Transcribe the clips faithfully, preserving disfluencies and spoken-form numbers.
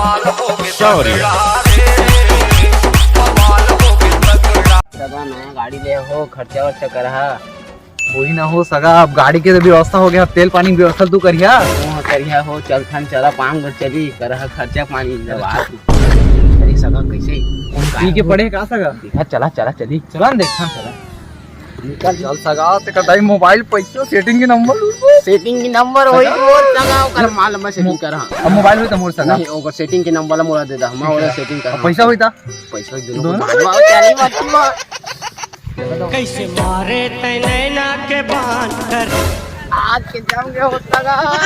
सगा, नया गाड़ी ले हो, खर्चा वर्चा करहा। वही ना हो सगा, अब गाड़ी के तो व्यवस्था हो गया, अब तेल पानी के व्यवस्था तू करिहा। वो करिहा हो, चलथन, चला पांग चली, करहा खर्चा पानी। अरे सगा, कैसे? कौन पी के पड़े का सगा? दिखा, चला, चला, चली। चला न देखथन सगा। निकल। चल सगा, तेकर दाई मोबाइल पैसा सेटिंग के नंबर। सेटिंग के नंबर होई सगा? मोर सगा, ओकर माल में सेटिंग करहा। अब मोबाइल होई त मोर सगा। नहीं, ओकर सेटिंग के नंबर ला मोला दे दा, मैं ओला सेटिंग करहा। अब पैसा होई त? पैसा होई दोनों दोनों? को बांट लो, चली बात लो। कैसे मारे तै नैना के बांध कर। आज के जाऊंगे हो सगा।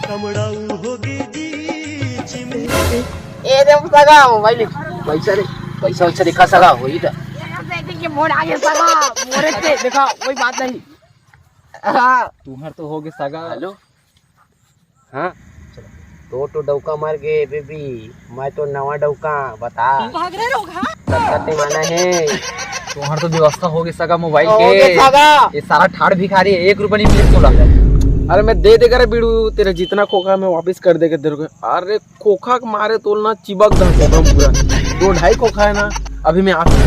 कमड़ाऊ होगी जी चिमनी। ए दे सगा मोबाइल। पैसा रे, पैसा वैसा दिखा सगा, होई त। सेटिंग के मोड़ आगे सगा, मोरे से देखा, कोई बात नहीं। हाँ। तुम्हार तो होगे सगा। हेलो। हाँ। तो तो डौका मर गे बेबी, मैं तो नवा डौका बता। भाग रहे लोग, हाँ। कत्ते माना है। तुम्हार तो व्यवस्था होगे सगा मोबाइल होगे के। सगा। ये सारा ठाड़ भिखारी है, एक रुपया नहीं मिले तोला। अरे मैं दे देगा रे बीड़ू, तेरा जितना खोखा है मैं वापस कर देगा तेरे को। अरे खोखा के मारे तोल ना चिबक दा एकदम पूरा। दो ढाई खोखा है ना, अभी मैं आता हूँ।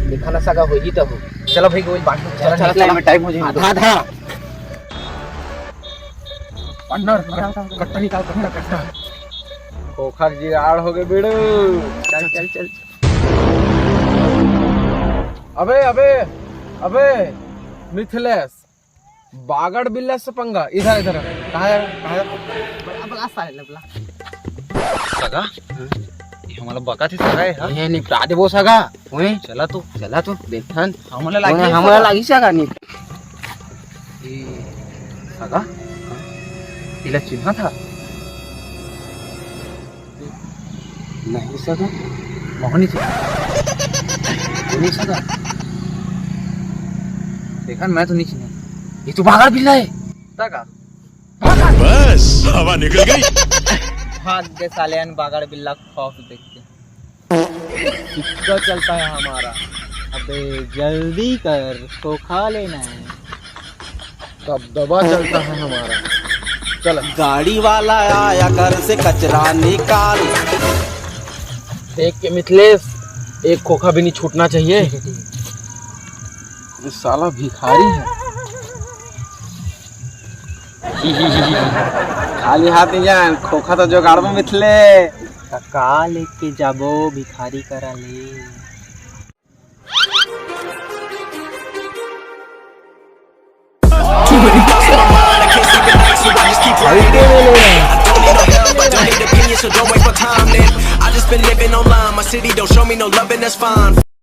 देखा ना सगा होई तब। चला भाई, कोई बात नहीं, चला, चला, निकला, चला। मैं टाइम हो जाए। आधा, आधा। पार्टनर, कट्टा निकाल, कट्टा, कट्टा। खोखा के जुगाड़ हो गए बीड़ू। चल, चल, चल। अबे, अबे, अबे, मिथिलेश। बागड़ बिल्ला से पंगा। इधर, इधर। कहाँ है? कहाँ है? बला, बला साले ला, बला। सगा? ये हमला बका थे सगा है, हाँ? ये निपटा देबो सगा। ओए, चला तू। चला तू, देखथन। हमला ओए, लागी हमला सगा। लागी सगा, निप- ये सगा? इला चिन्हा था? नहीं सगा। मोहनी थी। नहीं सगा। देखा, मैं तो नहीं चिन्हा। ये तो बागड़ बिल्ला है। सगा। बस, हवा निकल गई। भाग गए साले अन बागड़ बिल्ला खौफ देख के। सिक्का चलता है हमारा। अबे जल्दी कर, खोखा लेना है। दबदबा चलता है हमारा। चल। गाड़ी वाला आया घर से कचरा निकाल। देख के मिथिलेश, एक खोखा भी नहीं छूटना चाहिए। ठीक है, ठीक है। ये साला भिखारी है। खाली हाथ नहीं जान, खोखा तो जुगाड़ में मिथले। त का लेके जाबो भिखारी करा ले?